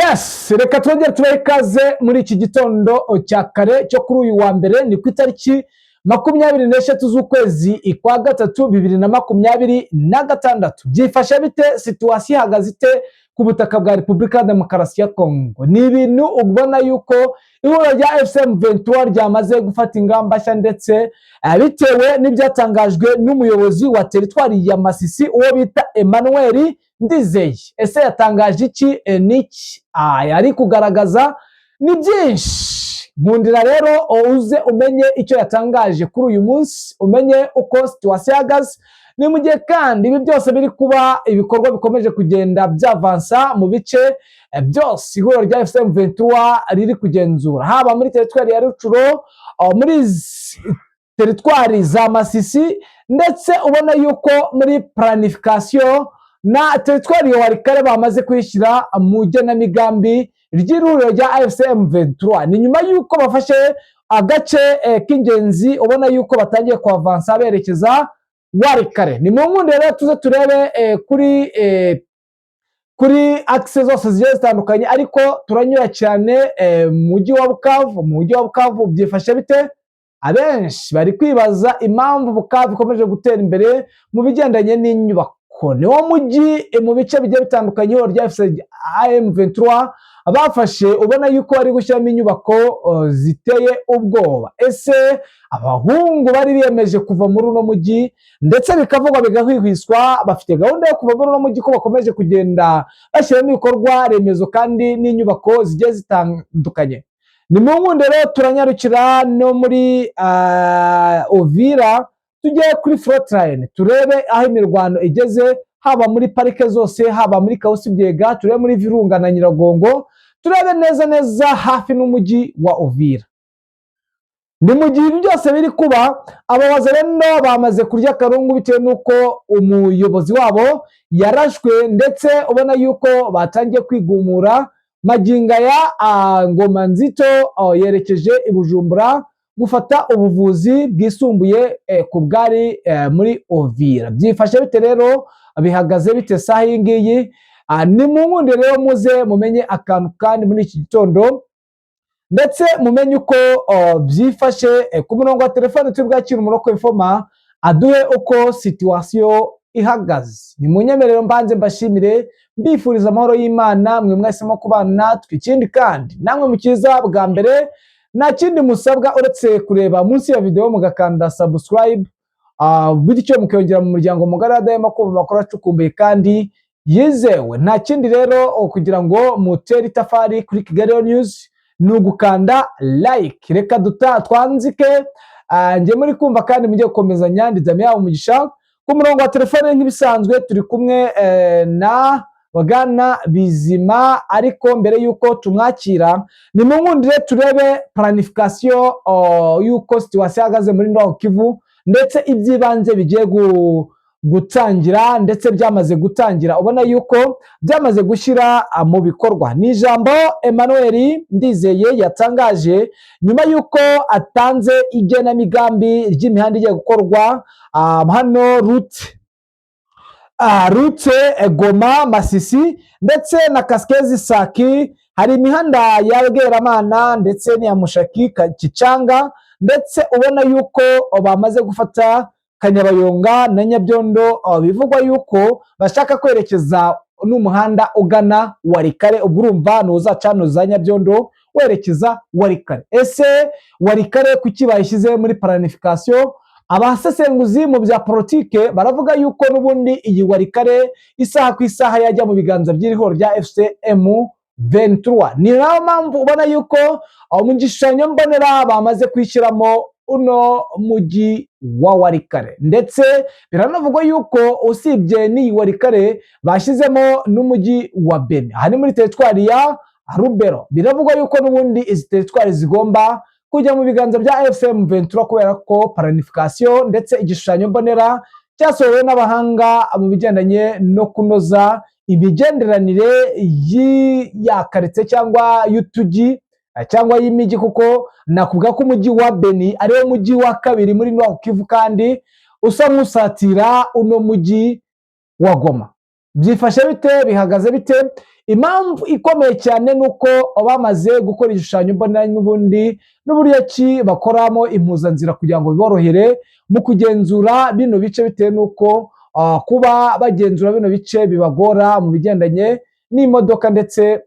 Yes, reka twongere tubahe ikaze muri iki gitondo cya kare cyo kuri uyu wa mbere. Ni ku itariki 23 z'ukwezi kwa gatatu 2026. Byifashe bite? Situation ihagaze ite ku butaka bwa Repubulika ya Demokarasi ya Kongo? Ni ibintu ubona yuko ihuriro rya AFC M23 ryamaze gufata ingamba nshya, ndetse bitewe n'ibyatangajwe n'umuyobozi wa teritwari ya Masisi, uwo bita Emmanuel Ndizeye. Ese yatangaje iki? Niki yari kugaragaza? Ni byinshi. Nkundira rero uze umenye icyo yatangaje kuri uyu munsi, umenye uko situation ihagaze. Ni mu gihe kandi ibi byose biri kuba, ibikorwa bikomeje kugenda byavansa mu bice byose ihuriro rya AFC M23 riri kugenzura, haba muri teritwari ya Rutshuru, muri teritwari za Masisi, ndetse ubona yuko muri planification na teritwari ya Walikale bamaze kuyishyira mu igenamigambi ry'ihuriro rya AFC M23. Ni nyuma y'uko bafashe agace k'ingenzi, ubona yuko batangiye kuavansa berekeza Walikale. Ni mu nkundi rero tuze turebe kuri axe zose zigiye zitandukanye, ariko turanyura cyane mu mujyi wa Bukavu. Mu mujyi wa Bukavu byifashe bite? Abenshi bari kwibaza impamvu Bukavu ikomeje gutera imbere mu bigendanye n'inyubako. Niwo mujyi mu bice bigiye bitandukanye ihuriro rya AFC M23 bafashe, ubona yuko bari gushyiramo inyubako ziteye ubwoba. Ese abahungu bari biyemeje kuva muri uno mujyi, ndetse bikavugwa bigahwihwiswa, bafite gahunda yo kuva muri uno mujyi, ko bakomeje kugenda bashyiramo ibikorwa remezo kandi n'inyubako zigiye zitandukanye? Ni mu nkundi rero turanyarukira no muri Uvira, tujye kuri frontline turebe aho imirwano igeze, haba muri parike zose, haba muri Kausi Biega, turebe muri Virunga na Nyiragongo, turebe neza neza hafi n'umujyi wa Uvira. Ni mu gihe ibi byose biri kuba, aba Wazalendo bamaze kurya akarungu bitewe n'uko umuyobozi wabo yarashwe, ndetse ubona yuko batangiye kwigumura. Magingo aya Ngoma Nzito yerekeje i Bujumbura gufata ubuvuzi bwisumbuye ku bwari muri Uvira. Byifashe bite rero? Bihagaze bite saha iyi ngiyi? Ni mu nkundi rero muze mumenye akantu kandi muri iki gitondo, ndetse mumenye uko byifashe. Ku murongo wa telefone turi bwakire umuroko informa aduhe uko situation ihagaze. Ni mu nyemerero mbanze mbashimire, mbifuriza amahoro y'Imana mwe mwahisemo kubana natwe. Ikindi kandi, namwe mukiza bwa mbere, nta kindi musabwa uretse kureba munsi ya video mugakanda subscribe, bityo mukiyongera mu muryango mugari wa kumva amakuru acukumbuye kandi yizewe. Nta kindi rero kugira ngo mutere itafari kuri Kigali News ni ugukanda like. Reka duta twanzike. Njye muri kumva kandi mujye gukomezanya ndizame yabo umugisha. Ku murongo wa telefone nk'ibisanzwe turi kumwe na Bwana Bizima, ariko mbere y'uko tumwakira, ni mu nkundire turebe planification y'uko situation ihagaze muri Nord Kivu, ndetse iby'ibanze bigiye gutangira, ndetse byamaze gutangira, ubona yuko byamaze gushyira mu bikorwa. Ni ijambo Emmanuel Ndizeye yatangaje nyuma y'uko atanze igenamigambi ry'imihanda igiye gukorwa hano route Goma Masisi ndetse na Kasikezi Sake. Hari imihanda ya Bweramana ndetse n'iya Mushaki Kicanga, ndetse ubona yuko bamaze gufata Kanyabayonga na Nyabyondo. Bivugwa yuko bashaka kwerekeza n'umuhanda ugana Walikale. Ubwo urumva ntuzacana za Nyabyondo werekeza Walikale. Ese Walikale kuki bayishyize muri planification? Abasesenguzi mu bya politike baravuga yuko n'ubundi iyi Walikale isaha ku isaha yajya mu biganza by'ihuriro rya AFC M23. Ni nayo mpamvu ubona yuko mu gishushanyo mbonera bamaze kwishyiramo uno mujyi wa Walikale, ndetse biranavugwa yuko usibye n'iyi Walikale bashyizemo n'umujyi wa Beni, aha ni muri teritwari ya Rubero. Biravugwa yuko n'ubundi izi teritwari zigomba kujya mu biganza bya AFC M23, kubera ko planification ndetse igishushanyo mbonera cyasohowe n'abahanga mu bigendanye no kunoza imigenderanire ya karitsiye cyangwa y'utujyi cyangwa y'imijyi, kuko nakuvuga ko umujyi wa Beni ariwo mujyi wa kabiri muri Nord Kivu kandi usa nk'usatira uno mujyi wa Goma. Byifashe bite? Bihagaze bite? Impamvu ikomeye cyane ni uko bamaze gukora igishushanyo mbonera n'ubundi n'uburyo ki bakoramo impuzanzira kugira ngo biborohere mu kugenzura bino bice, bitewe n'uko kuba bagenzura bino bice bibagora mu bigendanye n'imodoka ndetse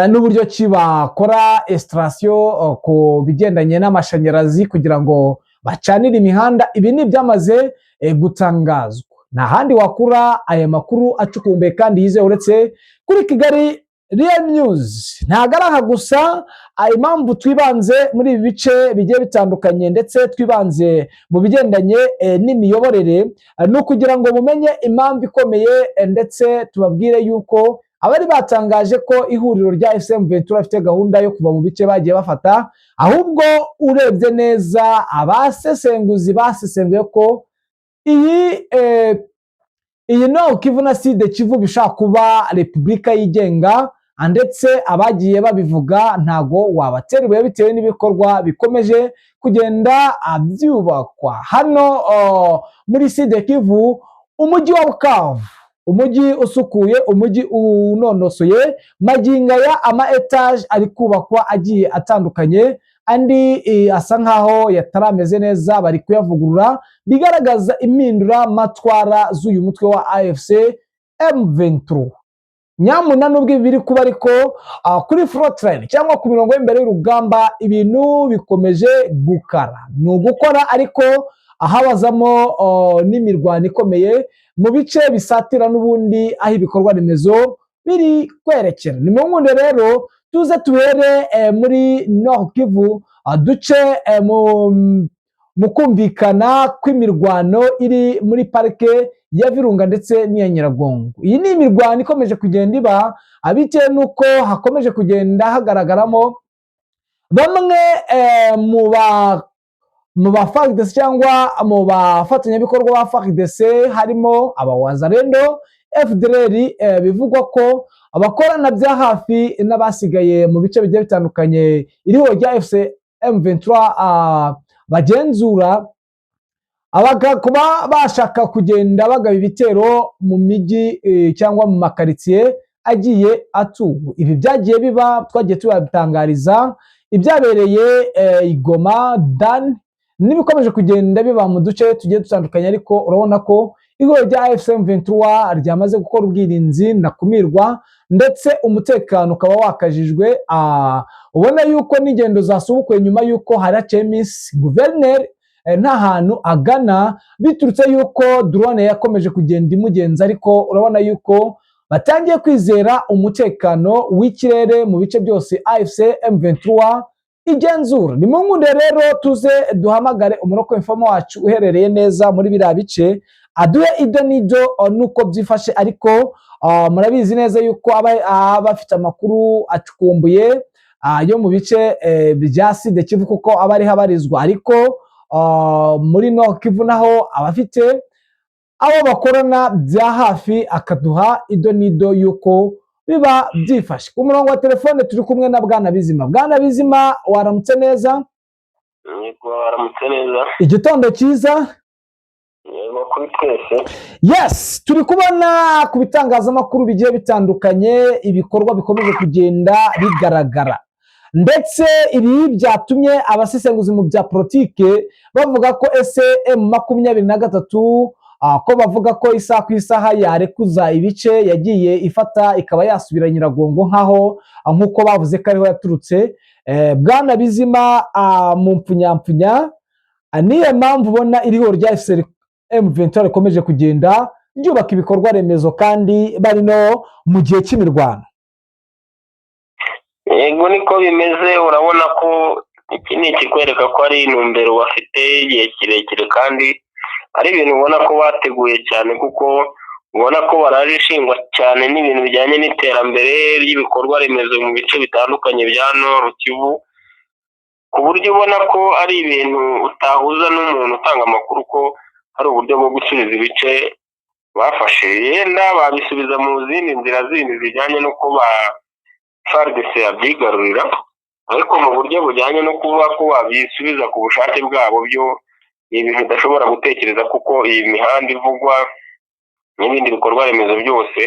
n'uburyo ki bakora installation ku bigendanye n'amashanyarazi kugira ngo bacanire imihanda. Ibi ni ibyamaze gutangazwa. Nta handi wakura aya makuru acukumbuye kandi yizewe uretse kuri Kigali Real News. Ntabwo ari aha gusa. Impamvu twibanze muri ibi bice bigiye bitandukanye ndetse twibanze mu bigendanye n'imiyoborere ni ukugira ngo mumenye impamvu ikomeye, ndetse tubabwire yuko abari batangaje ko ihuriro rya AFC M23 afite gahunda yo kuva mu bice bagiye bafata, ahubwo urebye neza abasesenguzi basesenguye ko iyi Nord Kivu na Sud Kivu bishobora kuba repubulika yigenga, ndetse abagiye babivuga ntago wabatera ibuye bitewe n'ibikorwa bikomeje kugenda byubakwa hano muri Sud Kivu. Umujyi wa Bukavu, umujyi usukuye, umujyi unonosoye, magingo aya ama etaje ari kubakwa agiye atandukanye, andi asa nkaho yatarameze neza, bari kuyavugurura, bigaragaza impinduramatwara z'uyu mutwe wa AFC M23. Nyamuna nubwo ibi biri kuba, ariko kuri frontline cyangwa ku mirongo y'imbere y'urugamba ibintu bikomeje gukara. Ni ugukora, ariko ahabazamo n'imirwano ikomeye mu bice bisatira n'ubundi aho ibikorwa remezo biri kwerekera. Ni mu nkunde rero tuze tuhere muri Nord Kivu, duce mu kumvikana kw'imirwano iri muri parike ya Virunga ndetse n'iya Nyiragongo. Iyi ni imirwano ikomeje kugenda iba bitewe n'uko hakomeje kugenda hagaragaramo bamwe mu ba FARDC cyangwa mu bafatanyabikorwa ba FARDC, harimo abawazalendo, FDLR, bivugwa ko abakorana bya hafi n'abasigaye mu bice bigiye bitandukanye iriho rya AFC M23 bagenzura, kuba bashaka kugenda bagaba ibitero mu mijyi cyangwa mu makaritsiye agiye atuwe. Ibi byagiye biba, twagiye tubatangariza ibyabereye i Goma dan n'ibikomeje kugenda biba mu duce tugiye dutandukanye, ariko urabona ko ihuriro rya AFC M23 ryamaze gukora ubwirinzi ndakumirwa, ndetse umutekano ukaba wakajijwe. Ubona yuko n'ingendo zasubukuwe nyuma yuko hari haciye iminsi guverineri nta hantu agana, biturutse yuko drone yakomeje kugenda imugenza, ariko urabona yuko batangiye kwizera umutekano w'ikirere mu bice byose AFC M23 igenzura. Ni mu nkunde rero tuze duhamagare umuroko informer wacu uherereye neza muri biriya bice, aduhe ido n'ido nuko byifashe. Ariko murabizi neza yuko aba afite amakuru acukumbuye yo mu bice bya Sud Kivu, kuko aba ariho abarizwa, ariko muri Nord Kivu naho aba afite abo bakorana bya hafi, akaduha ido n'ido yuko biba byifashe. Ku murongo wa telefone turi kumwe na Bwana Bizima. Bwana Bizima, waramutse neza? Yego, waramutse neza. Igitondo cyiza. Yego, kuri twese. Yes, turi kubona ku bitangazamakuru bigiye bitandukanye ibikorwa bikomeje kugenda bigaragara, ndetse ibi byatumye abasesenguzi mu bya politike bavuga ko ese M23, ko bavuga ko isaha ku isaha yarekuza ibice yagiye ifata, ikaba yasubira Nyiragongo nkaho nk'uko bavuze ko ariho yaturutse. Bwana Bizima, mu mpfunyapfunya, niyo mpamvu ubona iriho rya AFC M23 rikomeje kugenda ryubaka ibikorwa remezo kandi bari no mu gihe cy'imirwano? Yego, niko bimeze. Urabona ko iki ni ikikwereka ko ari intumbero bafite igihe kirekire, kandi ari ibintu ubona ko bateguye cyane, kuko ubona ko baraje ishingwa cyane n'ibintu bijyanye n'iterambere ry'ibikorwa remezo mu bice bitandukanye bya Nord Kivu, ku buryo ubona ko ari ibintu utahuza n'umuntu utanga amakuru ko hari uburyo bwo gusubiza ibice bafashe. Yenda babisubiza mu zindi nzira zindi zijyanye no kuba FARDC yabyigarurira, ariko mu buryo bujyanye no kuvuga ko babisubiza ku bushake bwabo, byo ni ibintu udashobora gutekereza, kuko iyi mihanda ivugwa n'ibindi bikorwa remezo byose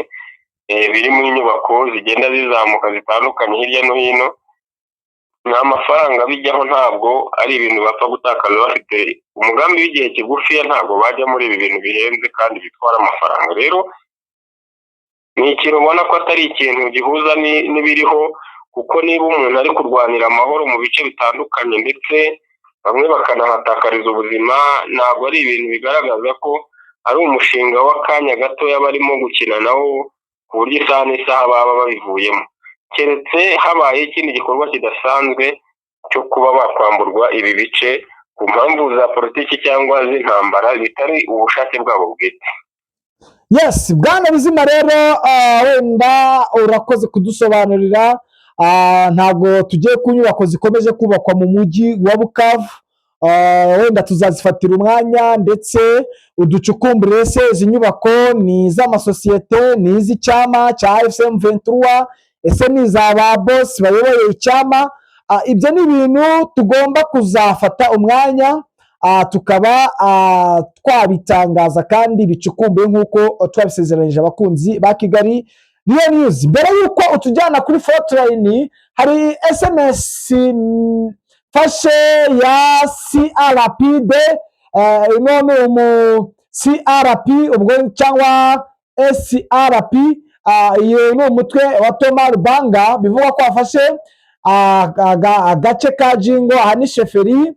biri mu nyubako zigenda zizamuka zitandukanye hirya no hino. Nta mafaranga bijyaho, ntabwo ari ibintu bapfa gutakaza. Bafite umugambi w'igihe kigufiya, ntabwo bajya muri ibi bintu bihenze kandi bitwara amafaranga. Rero ni ikintu ubona ko atari ikintu gihuza n'ibiriho, kuko niba umuntu ari kurwanira amahoro mu bice bitandukanye ndetse bamwe bakanahatakariza ubuzima, ntabwo ari ibintu bigaragaza ko ari umushinga w'akanya gatoya barimo gukina nawo, ku buryo isaha n'isaha baba babivuyemo, keretse habaye ikindi gikorwa kidasanzwe cyo kuba bakwamburwa ibi bice ku mpamvu za politiki cyangwa z'intambara, bitari ubushake bwabo bwite. Yes, bwana Bizima, rero wenda urakoze kudusobanurira. Ntabwo tugiye ku nyubako zikomeje kubakwa mu mujyi wa Bukavu. Wenda tuzazifatira umwanya ndetse uducukumburire. Se izi nyubako ni iz'amasosiyete, ni iz'icyama cya AFC M23, ese ni iza ba boss bayoboye icyama? Ibyo ni ibintu tugomba kuzafata umwanya, tukaba twabitangaza kandi bicukumbuye nk'uko twabisezeranyije abakunzi ba Kigali Real News. Mbere y'uko utujyana kuri frontline, hari SMS mfashe ya CRPD. Ino ni umu CRP ubwo cyangwa SRP. Iyo ni umutwe wa Thomas Lubanga, bivugwa ko wafashe agace ka Jingo, aha ni chefferie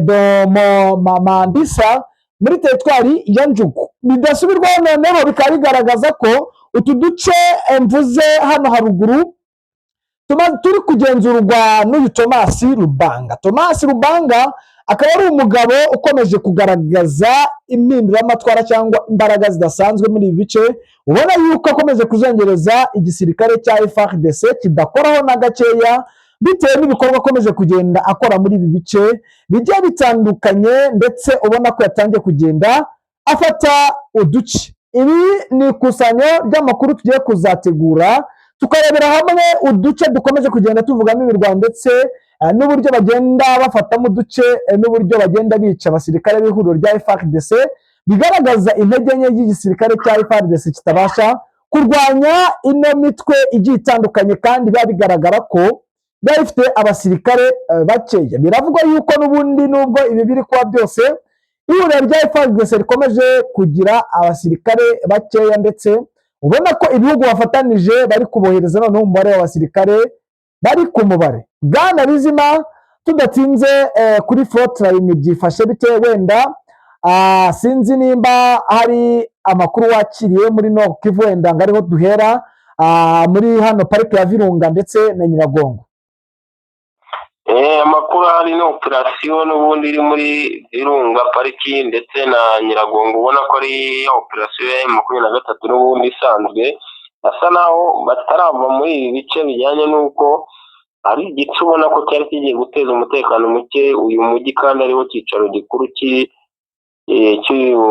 de Mambisa muri teritwari ya Djugu. Bidasubirwaho, noneho bikaba bigaragaza ko utu duce mvuze hano haruguru turi kugenzurwa n'uyu Thomas Lubanga. Thomas Lubanga akaba ari umugabo ukomeje kugaragaza impinduramatwara cyangwa imbaraga zidasanzwe muri ibi bice, ubona yuko akomeje kuzengereza igisirikare cya FARDC kidakoraho na gakeya, bitewe n'ibikorwa akomeje kugenda akora muri ibi bice bigiye bitandukanye, ndetse ubona ko yatangiye kugenda afata uduce. Ibi ni ikusanyo ry'amakuru tugiye kuzategura, tukarebera hamwe uduce dukomeje kugenda tuvugamo imirwano, ndetse n'uburyo bagenda bafatamo uduce, n'uburyo bagenda bica abasirikare b'ihuriro rya FARDC, bigaragaza intege nke y'igisirikare cya FARDC kitabasha kurwanya ino mitwe igiye itandukanye, kandi biba bigaragara ko biba bifite abasirikare bakeya. Biravugwa yuko n'ubundi, nubwo ibi biri kuba byose, ihuriro rya FARDC rikomeje kugira abasirikare bakeya, ndetse ubona ko ibihugu bafatanije bari kubohereza noneho umubare w'abasirikare bari ku mubare. Bwana Bizima, tudatinze, kuri frontline byifashe bite? Wenda sinzi nimba hari amakuru wakiriye muri Nord Kivu, wenda ngo ariho duhera, muri hano parike ya Virunga ndetse na Nyiragongo. Amakuru ahari ni operasiyo n'ubundi iri muri Virunga Pariki ndetse na Nyiragongo, ubona ko ari operasiyo ya M23 n'ubundi isanzwe. Basa naho batarava muri ibi bice, bijyanye n'uko ari igice ubona ko cyari kigiye guteza umutekano muke uyu mujyi, kandi ariwo cyicaro gikuru cy'uyu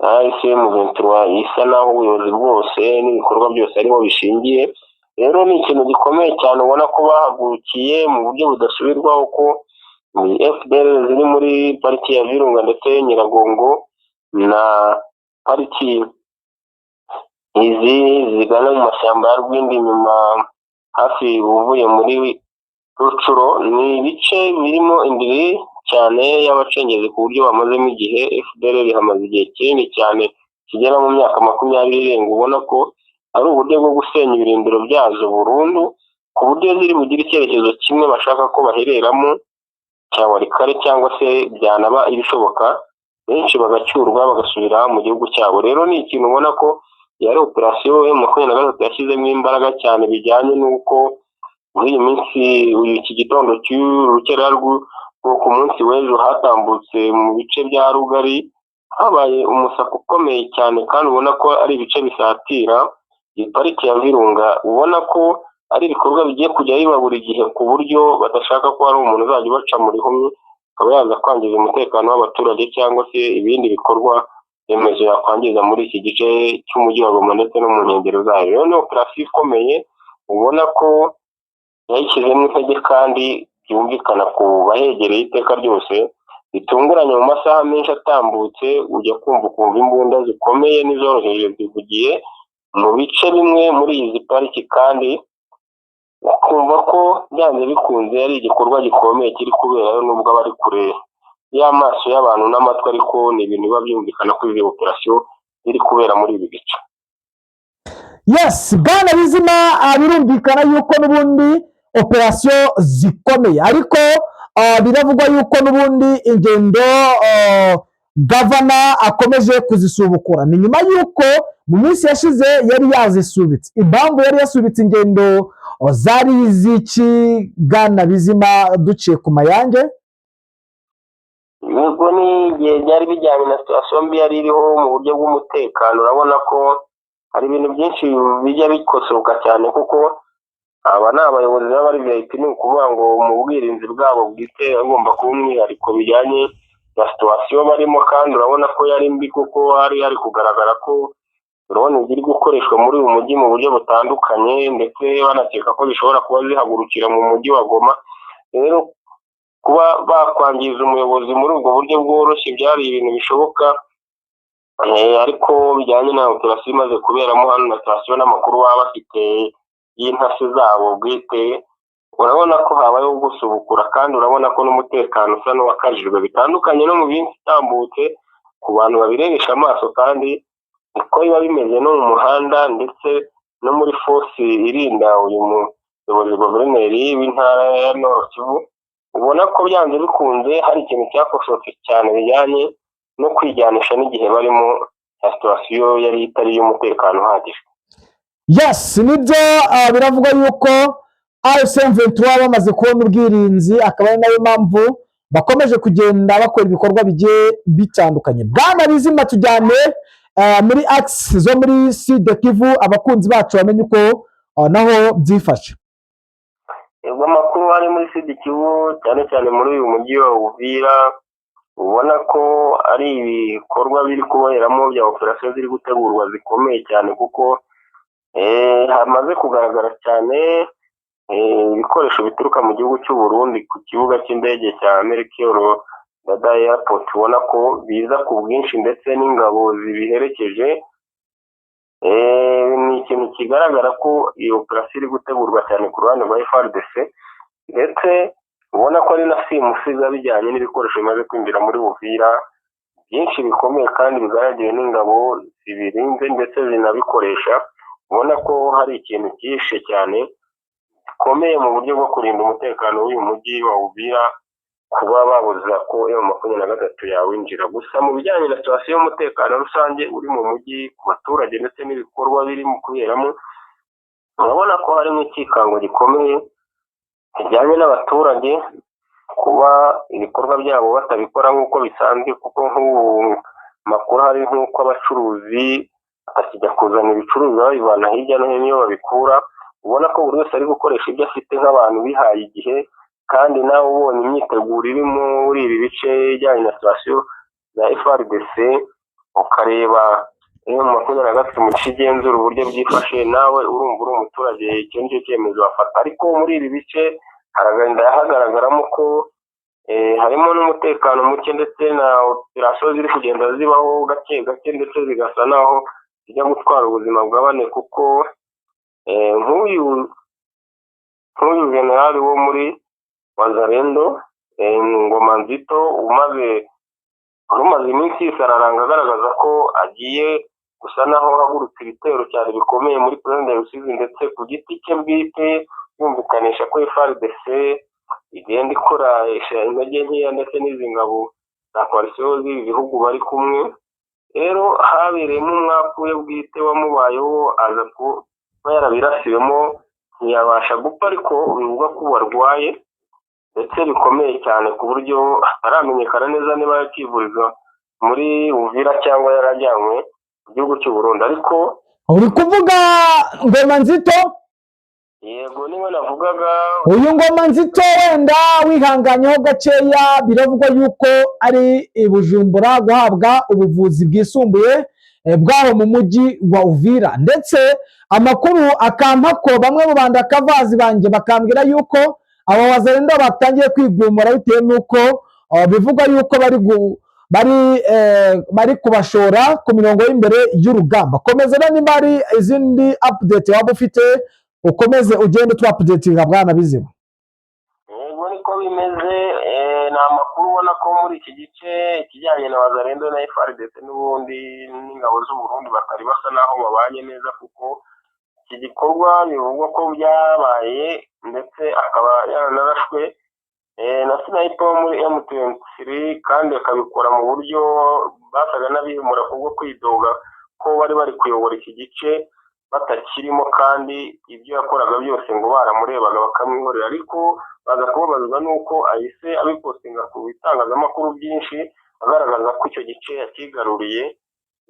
AFC M23, isa naho ubuyobozi bwose n'ibikorwa byose ariho bishingiye. Rero ni ikintu gikomeye cyane, ubona ko bahagurukiye mu buryo budasubirwaho ko FDLR ziri muri pariki ya Virunga ndetse Nyiragongo na pariki izi zigana mu mashyamba ya Rwindi inyuma hafi uvuye muri Rutshuru, ni ibice birimo indiri cyane y'abacengezi ku buryo bamazemo igihe. FDLR ihamaze igihe kinini cyane kigera mu myaka 20 irenga. Ubona ko ari uburyo bwo gusenya ibirindiro byazo burundu, ku buryo ziri bugire icyerekezo kimwe bashaka ko bahereramo cya Walikale, cyangwa se byanaba ibishoboka benshi bagacyurwa bagasubira mu gihugu cyabo. Rero ni ikintu ubona ko yari operasiyo M23 yashyizemo imbaraga cyane, bijyanye n'uko muri iyi minsi, iki gitondo cy'urukerera rwo ku munsi w'ejo hatambutse mu bice bya Rugari, habaye umusaka ukomeye cyane, kandi ubona ko ari ibice bisatira iyi pariki ya Virunga. Ubona ko ari ibikorwa bigiye kujya biba buri gihe, ku buryo badashaka ko hari umuntu uzajya ubaca mu rihumye akaba yaza kwangiza umutekano w'abaturage cyangwa se ibindi bikorwa remezo yakwangiza muri iki gice cy'umujyi wa Goma ndetse no mu nkengero zayo. Rero ni operasiyo ikomeye, ubona ko yayishyizemo intege, kandi byumvikana ku bahegereye iteka ryose. Bitunguranye mu masaha menshi atambutse, ujya kumva ukumva imbunda zikomeye n'izoroheje zivugiye mu bice bimwe muri izi pariki, kandi ukumva ko byanze bikunze ari igikorwa gikomeye kiri kuberayo, nubwo aba ari kure y'amaso y'abantu n'amatwi, ariko ni ibintu biba byumvikana ko izi operasiyo ziri kubera muri ibi bice. Yes, bwana Bizima, birumvikana yuko n'ubundi operasiyo zikomeye, ariko biravugwa yuko n'ubundi ingendo gavana akomeje kuzisubukura. Ni nyuma yuko mu minsi yashize yari yazisubitse. Impamvu yari yasubitse ingendo zari iz'iki, bwana Bizima, duciye ku mayange? Yego, ni igihe byari bijyanye na situation mbi yari iriho mu buryo bw'umutekano. Urabona ko hari ibintu byinshi bijya bikosoka cyane, kuko aba ni abayobozi baba ari VIP, ni ukuvuga ngo mu bwirinzi bwabo bwite bagomba kuba umwihariko bijyanye na situation barimo, kandi urabona ko yari mbi, kuko hari kugaragara ko drone ziri gukoreshwa muri uyu mujyi mu buryo butandukanye, ndetse banakeka ko zishobora kuba zihagurukira mu mujyi wa Goma. Rero kuba bakwangiza umuyobozi muri ubwo buryo bworoshye byari ibintu bishoboka, ariko bijyanye na operasiyo imaze kuberamo hano na situation n'amakuru baba bafite y'intasi zabo bwite, urabona ko habayeho gusubukura, kandi urabona ko n'umutekano usa n'uwakajijwe bitandukanye no mu minsi itambutse ku bantu babirebesha amaso, kandi niko biba bimeze no mu muhanda ndetse no muri force irinda uyu muyobozi guverineri w'intara ya Nord Kivu. Ubona ko byanze bikunze hari ikintu cyakosotse cyane bijyanye no kwijyanisha n'igihe barimo na situation yari itari iy'umutekano uhagije. Yes, nibyo, biravugwa yuko AFC M23 bamaze kubona ubwirinzi, akaba ari nayo mpamvu bakomeje kugenda bakora ibikorwa bigiye bitandukanye. Bwana Bizima, tujyane muri axe zo muri Sud Kivu, abakunzi bacu bamenye uko naho byifashe. Ubwo amakuru ari muri Sud Kivu, cyane cyane muri uyu mujyi wa Uvira, ubona ko ari ibikorwa biri kuberamo bya operasiyo ziri gutegurwa zikomeye cyane, kuko hamaze kugaragara cyane ibikoresho bituruka mu gihugu cy'u Burundi ku kibuga cy'indege cya Melchior Ndadaye Airport. Ubona ko biza ku bwinshi ndetse n'ingabo zibiherekeje. Ni ikintu kigaragara ko iyo operasiyo iri gutegurwa cyane ku ruhande rwa FARDC, ndetse ubona ko ari na simusiga bijyanye n'ibikoresho bimaze kwinjira muri Uvira byinshi bikomeye, kandi bigaragiwe n'ingabo zibirinze ndetse zinabikoresha. Ubona ko hari ikintu cyihishe cyane gikomeye mu buryo bwo kurinda umutekano w'uyu mujyi wa Uvira, kuba babuza ko M23 yawinjira. Gusa mu bijyanye na situation y'umutekano rusange uri mu mujyi ku baturage ndetse n'ibikorwa biri mu kuberamo, urabona ko harimo icyikango gikomeye kijyanye n'abaturage kuba ibikorwa byabo batabikora nk'uko bisanzwe, kuko nk'ubu makuru hari nk'uko abacuruzi batakijya kuzana ibicuruzwa babivana hirya no hino iyo babikura. Ubona ko buri wese ari gukoresha ibyo afite nk'abantu bihaye igihe, kandi nawe ubonye imyiteguro iri muri ibi bice ijyanye na situation za FARDC, ukareba M23 mu gice igenzura uburyo byifashe, nawe urumva uri umuturage icyo nicyo cyemezo wafata. Ariko muri ibi bice haragenda hagaragaramo ko harimo n'umutekano muke, ndetse na operasiyo ziri kugenda zibaho gake gake, ndetse zigasa naho zijya gutwara ubuzima bwa bane, kuko nk'uyu generali wo muri Wazalendo, Ngoma Nzito, umaze iminsi yisararanga agaragaza ko agiye gusa naho ahagurutse ibitero cyane bikomeye muri Plaine de Rusizi, ndetse ku giti cye bwite yumvikanisha ko FARDC igenda ikoresha intege nkeya ndetse n'izi ngabo za coalition z'ibi bihugu bari kumwe. Rero habereyemo umwaku we bwite wamubayeho, aza kuba yarabirasiwemo ntiyabasha gupfa, ariko bivugwa ko ubu arwaye ndetse bikomeye cyane, ku buryo hataramenyekana neza niba yakivuriza muri Uvira cyangwa yarajyanywe mu gihugu cy'u Burundi. Ariko Uri kuvuga Ngoma Nzito? Yego, niwe navugaga. Uyu Ngoma Nzito, wenda wihanganyeho gakeya, biravugwa yuko ari i Bujumbura guhabwa ubuvuzi bwisumbuye bw'aho mu mujyi wa Uvira, ndetse amakuru akampa ko bamwe mu bandakavazi banjye bakambwira yuko aba Wazalendo batangiye kwigumura bitewe n'uko bivugwa yuko bari kubashora ku mirongo y'imbere y'urugamba. Komeza rero, nimba hari izindi update waba ufite, ukomeze ugende utu-updatinga, bwana Bizima. Yego, niko bimeze. Ni amakuru ubona ko muri iki gice, ikijyanye na Wazalendo na FARDC n'ubundi n'ingabo z'u Burundi batari basa naho babanye neza, kuko iki gikorwa bivugwa ko byabaye, ndetse akaba yaranarashwe na sniper wo muri M23, kandi akabikora mu buryo basaga n'abihimura kubwo kwidoga ko bari bari kuyobora iki gice batakirimo, kandi ibyo yakoraga byose ngo baramurebaga bakamwihorera. Ariko baza kubabazwa n'uko ahise abipostinga ku bitangazamakuru byinshi, agaragaza ko icyo gice yakigaruriye.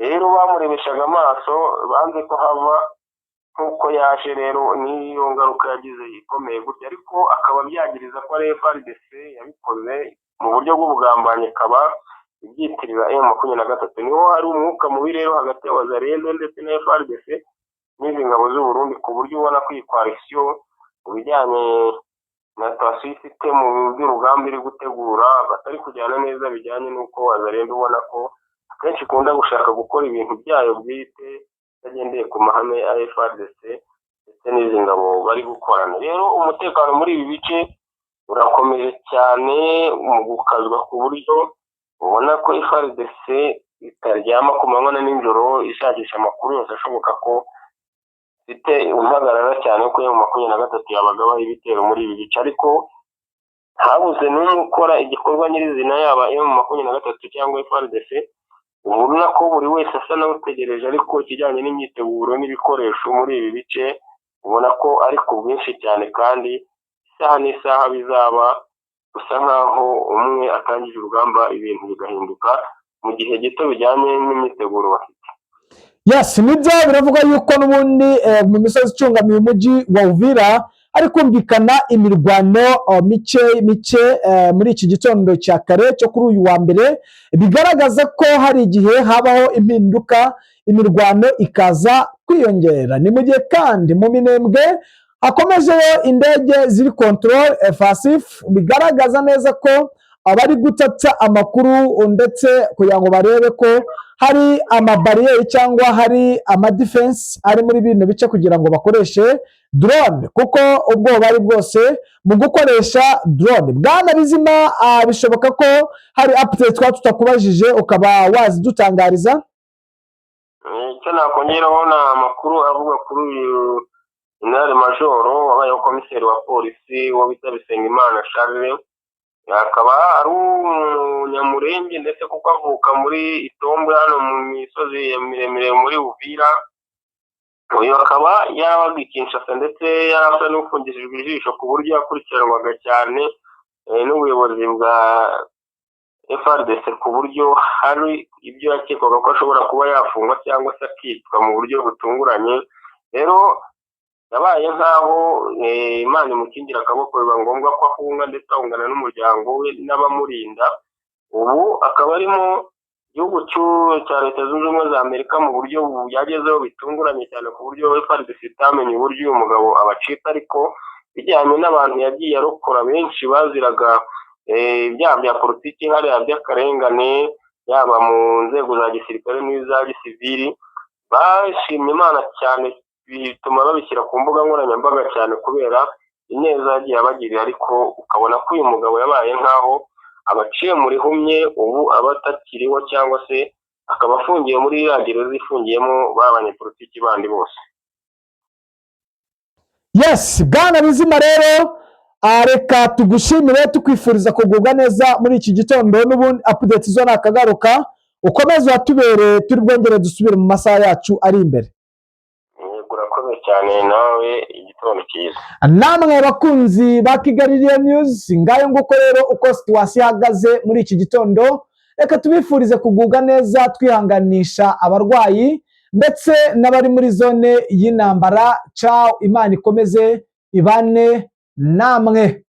Rero bamurebeshaga amaso, banze ko hava nk'uko yaje. Rero n'iyo ngaruka yagize ikomeye gutya, ariko akaba abyagiriza ko ari FARDC yabikoze mu buryo bw'ubugambanyi, akaba ibyitirira M23. Niho hari umwuka mubi rero hagati ya Wazalendo ndetse na FARDC n'izi ngabo z'u Burundi, ku buryo ubona ko iyi coalition mu bijyanye na situation ifite mu by'urugamba iri gutegura batari kujyana neza, bijyanye n'uko Wazalendo ubona ko akenshi ikunda gushaka gukora ibintu byayo bwite itagendeye ku mahame ya FARDC ndetse n'izi ngabo bari gukorana. Rero umutekano muri ibi bice urakomeje cyane mu gukazwa, ku buryo ubona ko FARDC itaryama ku manywa na nijoro, ishakisha amakuru yose ashoboka ko ifite impagarara cyane ko M23 yabagabaho ibitero muri ibi bice. Ariko habuze n'umwe ukora igikorwa nyirizina, yaba M23 cyangwa FARDC. Ubona ko buri wese asa n'utegereje, ariko ikijyanye n'imyiteguro n'ibikoresho muri ibi bice ubona ko ari ku bwinshi cyane, kandi isaha n'isaha bizaba gusa nk'aho umwe atangije urugamba, ibintu bigahinduka mu gihe gito bijyanye n'imyiteguro bafite. Yes, nibyo, biravuga yuko n'ubundi mu misozi icungamiye umujyi wa Uvira hari kumvikana imirwano mike mike muri iki gitondo cya kare cyo kuri uyu wa mbere, bigaragaza ko hari igihe habaho impinduka, imirwano ikaza kwiyongera. Ni mu gihe kandi mu Minembwe hakomejeyo indege ziri contrôle FASIF, bigaragaza neza ko abari gutata amakuru, ndetse kugira ngo barebe ko hari amabariyeri cyangwa hari amadefense ari muri bino bice, kugira ngo bakoreshe drone, kuko ubwoba ari bwose mu gukoresha drone. Bwana Bizima, bishoboka ko hari update twaba tutakubajije, ukaba wazidutangariza. Icyo nakongeraho ni amakuru avuga kuri uyu General Majoro wabayeho komiseri wa polisi, wo bita Bisengimana Charles, akaba ari umunyamurenge, ndetse kuko avuka muri Itombwe hano mu misozi miremire muri Uvira. Uyu akaba yarabaga i Kinshasa, ndetse yari asa n'ufungishijwe ijisho, ku buryo yakurikiranwaga cyane n'ubuyobozi bwa FARDC, ku buryo hari ibyo yakekwaga ko ashobora kuba yafungwa cyangwa se akicwa mu buryo butunguranye. Rero yabaye nk'aho Imana imukingira akaboko, biba ngombwa ko ahunga, ndetse ahungana n'umuryango we n'abamurinda. Ubu akaba ari mu gihugu cya Leta Zunze Ubumwe za Amerika mu buryo byagezeho bitunguranye cyane, ku buryo FARDC itamenye uburyo uyu mugabo abacika. Ariko bijyanye n'abantu yagiye arokora benshi baziraga ibyaha bya politiki hariya by'akarengane, yaba mu nzego za gisirikare n'iza gisivili, bashimye Imana cyane, bituma babishyira ku mbuga nkoranyambaga cyane kubera ineza yagiye abagirira. Ariko ukabona ko uyu mugabo yabaye nk'aho abaciye mu rihumye, ubu aba atakiriho cyangwa se akaba afungiye muri iriya gereza ifungiyemo ba banyepolitiki bandi bose. Yes, bwana Bizima, rero reka tugushimire, tukwifuriza kugubwa neza muri iki gitondo. N'ubundi update zo nakagaruka, ukomeze watubereye, turi bwongere dusubire mu masaha yacu ari imbere. Yego, urakoze cyane nawe, igitondo cyiza. Namwe bakunzi ba Kigali Real News, ngayo nguko rero uko situation ihagaze muri iki gitondo. Reka tubifurize kugubwa neza, twihanganisha abarwayi ndetse n'abari muri zone y'intambara. Ciao, Imana ikomeze ibane namwe.